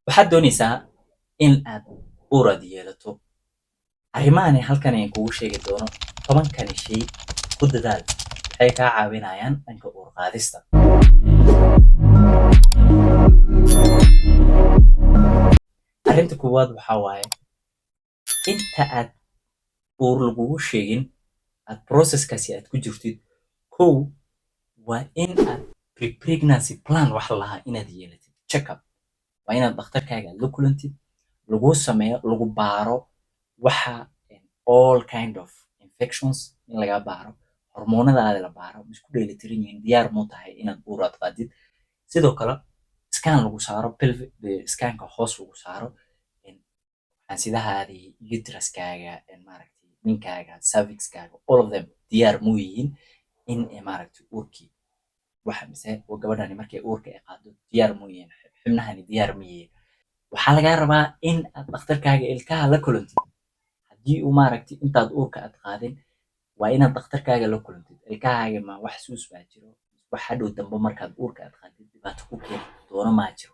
Waxaad doonaysaa in aad uur aad yeelato. Arrimahani halkan ayaan kugu sheegi doono, 10-kani shay ku dadaal, waxay kaa caawinayaan dhanka uur qaadista. Arrinta koowaad waxaa waaye, inta aad uur lagugu sheegin, aad processkaasi aad ku jirtid, kow waa in aad pre-pregnancy plan wax la lahaa inaad yeelatid. Check up waa inaad dhakhtarkaaga aad la kulantid, laguu sameeyo, lagu baaro waxa all kind of infections in lagaa baaro, hormoonadaada la baaro, ma isku dheelitiran yihiin, diyaar muu tahay inaad uur aad qaadid. Sidoo kale scan lagu saaro, pelvic scanka hoos lagu saaro, xansidahaadii, uteruskaaga, maaragtay, ninkaaga, cervixkaaga, all of them diyaar muu yihiin in maaragtay uurkii waxa mise gabadhani markay uurka ay qaado diyaar muu yihiin, xubnahani diyaar ma yihiin. Waxaa lagaa rabaa in aad dhakhtarkaaga ilkaha la kulantid. Haddii uu maaragtay intaad uurka aad qaadin, waa inaad dhakhtarkaaga la kulantid. Ilkahaaga ma wax suus baa jiro, wax hadhow dambe markaad uurka aad qaadid dhibaato ku keeni doono maa jiro?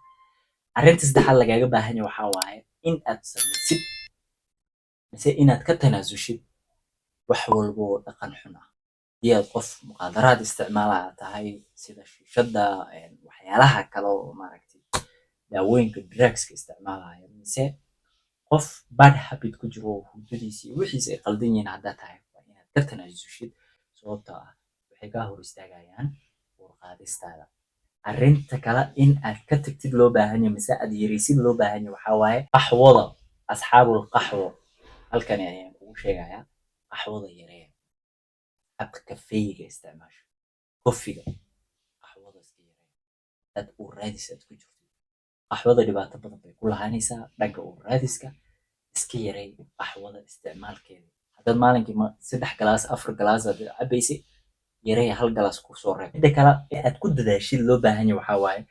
Arrinta saddexaad lagaaga baahan yahay waxaa waaye in aad samaysid mise inaad ka tanaasushid wax walba oo dhaqan xun ah. Haddii aad qof muqaadaraad isticmaala aad tahay, sida shiishadda, waxyaalaha kale oo maaragtay daawooyinka drugska isticmaalaya, mise qof bad habit ku jiro oo hurdadiisa iyo wixiisa ay qaldan yihiin haddaad tahay, waa inaad ka tanaasushid, sababtoo ah waxay kaa hor istaagayaan uur qaadistaada. Arrinta kale in aad ka tagtid loo baahan yahay mise aad yareysid loo baahan yahay waxaa waaye qaxwada. Asxaabul qaxwo halkani ayaan kugu sheegayaa, qaxwada yareeya. Asxaabta kafeeyga isticmaasho, coffeega, qaxwada iska yareeya. Dad uur raadis aad ku jirto, qaxwada dhibaato badan bay ku lahaanaysaa dhanka uur raadiska. Iska yarey qaxwada isticmaalkeeda. Haddaad maalinkii ma 3 galaas, 4 galaas aad cabaysay, yarey, hal galaas kusoo reeb. Midda kale ee aad ku dadaashid loo baahan yahay waxaa waaye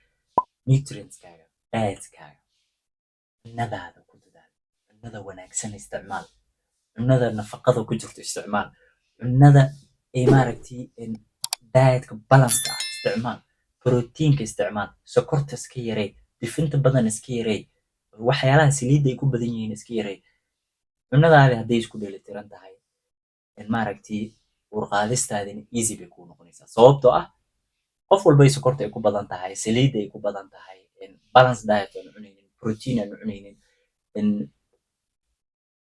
nutrientskaaga, dietkaaga, cunnadaada ku dadaal. Cunnada wanaagsan isticmaal, cunnada nafaqada ku jirto isticmaal, cunnada ay maaragtay dietka balanced ah isticmaal, proteinka isticmaal, sokorta iska yarey, dufinta badan iska yarey, waxyaalaha saliidda ay ku badan yihiin iska yarey. Cunnadaada hadday isku dheelitiran tahay, maaragtay, uur qaadistaadina easy bay kuu noqonaysaa, sababtoo ah qof walba ay sokorta ay ku badan tahay, saliidda ay ku badan tahay, balance diet aan cunaynin, protein aan cunaynin,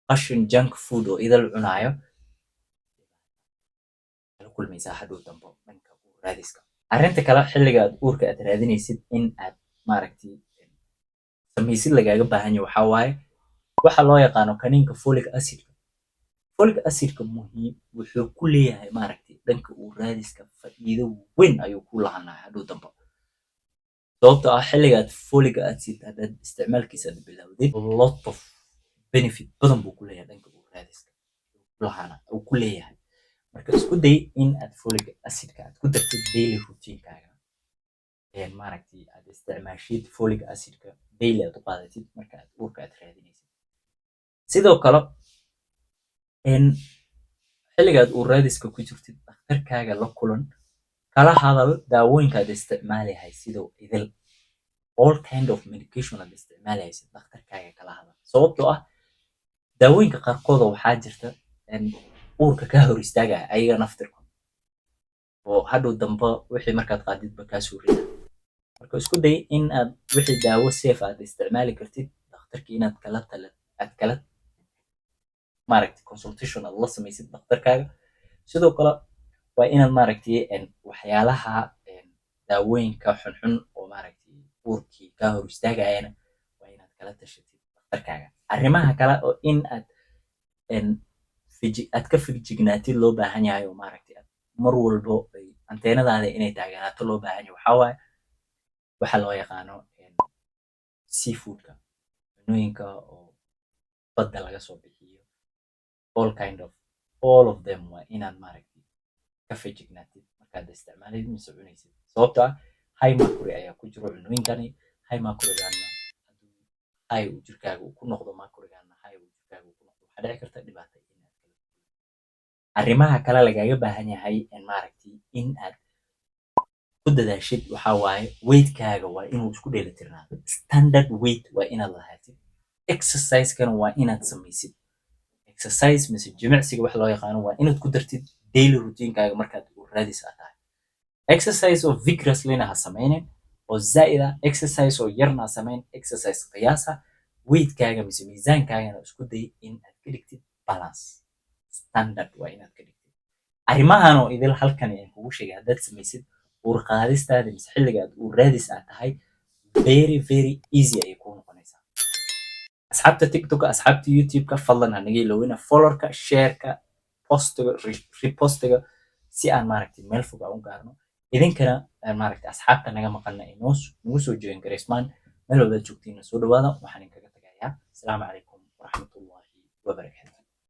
qashin, junk food oo idal cunaayo, la kulmaysaa hadhow dambo dhanka uur raadiska. Arrinta kale, xilliga aad uurka aad raadinaysid, in aad maaragtay samaysid lagaaga baahan yahay waxaa waaye waxa loo yaqaano kaniinka folic acidka. Folic acidka muhiim wuxuu ku leeyahay maaragtay dhanka uur raadiska, faa'iido weyn ayuu ku lahaanaya hadhow dambo, sababtoo ah xilliga aad folic acid haddaad isticmaalkiisa aad bilowdid, lot of benefit badan buu ku leeyahay dhanka uur raadiska lahaana uu ku leeyahay. Marka isku day in aad folic acidka aad ku dartid daily routinekaaga, maaragtay aad isticmaashid folic acidka daily aad u qaadatid marka aad uurka aad raadinaysid. Sidoo kale xilliga aad uur raadiska ku jirtid, dhakhtarkaaga la kulan, kala hadal daawooyinka aad isticmaali haysidoo idil, all kind of medication aad isticmaali haysid, dhakhtarkaaga kala hadal, sababtoo ah daawooyinka qaarkooda waxaa jirta uurka kaa hor istaagaya ayaga naftirkood oo hadhow dambe wixii markaad qaadidba kaa soo rida. Marka isku day in aad wixii daawo safe aad isticmaali kartid, dhakhtarkii inaad kala tala, aad kala maaragtay consultation aad la samaysid dhakhtarkaaga. Sidoo kale waa inaad maaragtay waxyaalaha daawooyinka xunxun oo maaragtay uurkii kaa hor istaagayana waa inaad kala tashatid dhakhtarkaaga. Arrimaha kale oo in aad aad ka fijignaatid loo baahan yahay oo maaragtay aad mar walbo ay anteenadaada inay taaganaato loo baahan yahay waxaa waaye waxa loo yaqaano seafoodka, cunooyinka oo badda laga soo bixiyo, all kind of, all of them, waa inaad maaragtay ka fijignaatid markaad isticmaalid mise cunaysid, sababtoo ah high mercury ayaa ku jiro cunooyinkani. High mercurygana hadduu high uu jirkaaga uu ku noqdo, mercurygana high uu jirkaaga uu ku noqdo, waxaa dhici karta dhibaato inaad kala. Arrimaha kale lagaaga baahan yahay maaragtay in aad Ku dadaashid waxaa waaye weightkaaga waa inuu isku dheelitirnaado. Standard weight waa inaad lahaatid. Exercise-kana waa inaad samaysid. Exercise mise jimicsiga wax loo yaqaano waa inaad ku dartid daily routinekaaga markaad uur raadis aad tahay. Exercise oo vigorouslyna ha samaynin oo zaa'id ah, exercise oo yarna ha samayn, exercise qiyaasa. Weightkaaga mise miisaankaagana isku day in aad ka dhigtid balance, standard waa inaad ka dhigtid. Arrimahan oo idil halkan ayaan kugu sheegay, haddaad samaysid, uur qaadistaada mise xilliga aad uur raadis aad tahay very very easy ayay kuu noqonaysaa. Asxaabta TikToka, asxaabta YouTube-ka, fadlan ha naga ilowina followerka, shareka, postiga, repostiga, si aan maaragtay meel fog aan u gaarno. Idinkana maaragtay asxaabta naga maqalna ay noo nagu soo join gareysmaan. Meel walbaad joogtiinna soo dhawaada. Waxaan idinkaga tagayaa asalaamu calaykum waraxmatullaahi wabarakaatu.